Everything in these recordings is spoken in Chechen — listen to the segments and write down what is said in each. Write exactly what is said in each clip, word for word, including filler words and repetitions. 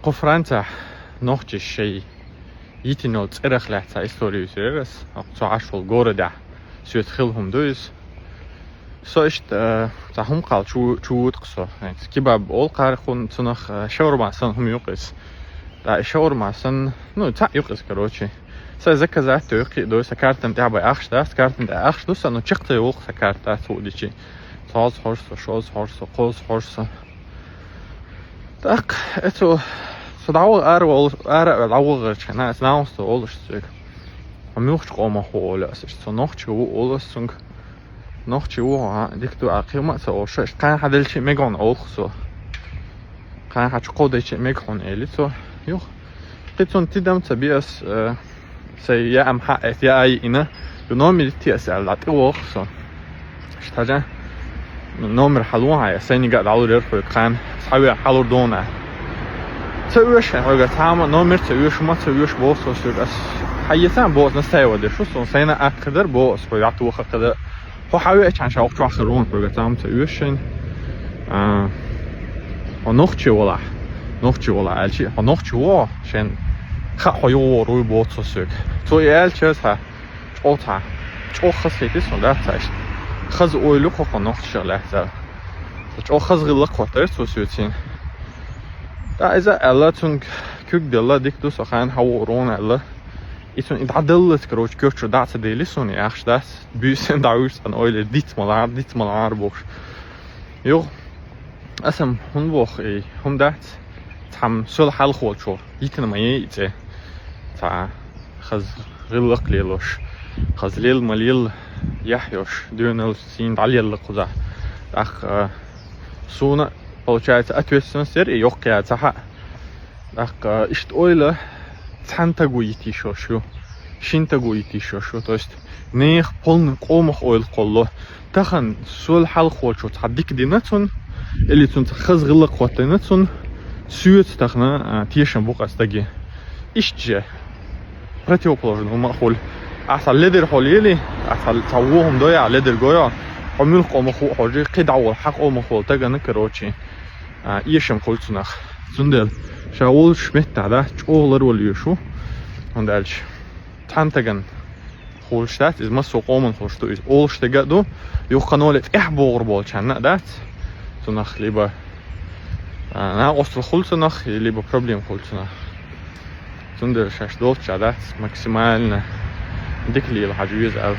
Кху Францехь нохчаша шайн йитина йолу цӀерах лаьцна истори юьсур яра ас. Цу Ӏаш волу городехь соьца хилла хӀума ду иза. Со иштта, э, цхьа хӀума кхалла чу, чу вуьту-кх со. Кебаб олу кхара хӀун цунах, э, шаурма санна хӀума ю-кх иза. ТӀаккха и шаурма санна, ну, цхьаъ ю-кх иза, короче. Сайн заказать до, юххе а дой, сан картан тӀехь бен ахча дац, картан тӀехь ахча ду сан, ну, чекх ца йолу сан карта, цо а дичи. Цхьоьца хьожу со, шозза хьожу со, кхозза хьожу со. ТӀаккха эцо со дӀаваха ара волу, ара а ваьлла дӀавахарчхьана, эца нахаста олуш соьга: «Хьо муьлхачу къомах ву?» — олу ас. Иштта со нохчи ву олу ас цуьнга. «Нохчи ву хьо, а, дика ду, а кхин ма а ца олуш, иштта кхана хьан делчи мега хьуна», — олу-кх со. «Кхана хьан чу кховдайчи мега хьуна», — эли цо. Юха кхин цунна тидам ца би ас, э, сайн яа-м хьаэца, яа а йиъна, ю номер йитти ас аьлла, дӀатӀевогӀу со. Иштта хьажа, номер хьалон хьан, сайниг а дӀалур яра хьоьга кхана, ас хьавеа хьалур дуна. Ца оьшу хьоьга цхьамма а номер, ца оьшу, ма ца оьшу боху со соьга. Ас хьаэца а боху, настаивать деш ву со, сайна а атта хир дара боху ас хьоьга, дӀатоха хир дара. Хьо хьавеачхьана ша воккхачохь хир ву хьоьга цхьамма а ца оьшу шайна. А, хьо нохчи валахь, нохчи валахь аьлчи, хьо нохчи ву, шен хаьа хьо юхавогӀур вуй боху цо соьга. Цо и аьлча, цхьа чӀогӀа цхьа, чӀогӀа хазахийти со, да, цхьа иштта хаза ойла ю-кх хӀокху нохчашах лаьцна. Цхьа чӀогӀа хаза гӀиллакх хӀоттайра цо соьцийна. ТӀаккха иза а аьлла, цуьнга куьг делла, дика ду, со кхана хьавогӀур ву аьлла. И цунна и дӀадаллалц, короче, коьртачу дӀа а ца дели суна, и ахча дац. Буьйсанна дӀавуьйцу цхьана ойла, диц ма лахьара, диц ма лахьара бохуш. Юха ас-м хӀунда боху, и хӀума дац, цхьамма сол хьалхочо йитина ма яй и цӀе. Цхьа хаза гӀиллакх лелош, хаза лела ма лела яхь йолуш, доьналла сийна дӀалелла кхузахь. ТӀаккха, а, суна, получается, ответственность яра и йоккха яц цхьа а. ТӀаккха иштта ойла цхьана таго йитийш йолуш ю, шина таго йитийш йолуш ю. То есть нехан полный къомах ойла кхоллало. Тахана сол хьалхочо цхьа дика дина цунна, или цунна цхьа хаза гӀиллакх хӀоттийна цунна, соьца тахана, а, тешам бу-кх ас стаге. Иштта же противоположный хӀума а хуьлу. Ахьа цхьа ледара хьо лели, ахьа цхьа, цхьа вон хӀума дой, ахьа ледара гой, хьо муьлха къомах ву а хьожий, кхин дӀа волу хьан къомах волу тагана, короче, а, эшам хуьлу цунах. Цундела ша волчу меттехь, да, чӀогӀа ларвала оьшу, хӀунда аьлча цхьана тагана хуьлуш дац иза, массо а къоман хуьлуш ду иза. Олуш дерг а ду, юха кханоле тӀаьхьа богӀур болчарна а дац цунах, либо, а, накъосталла хуьлу цунах, либо проблема хуьлу цунах. Цундела шаьш долчча дац максимально дика лела хьажа веза аьлла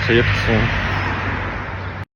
хета суна.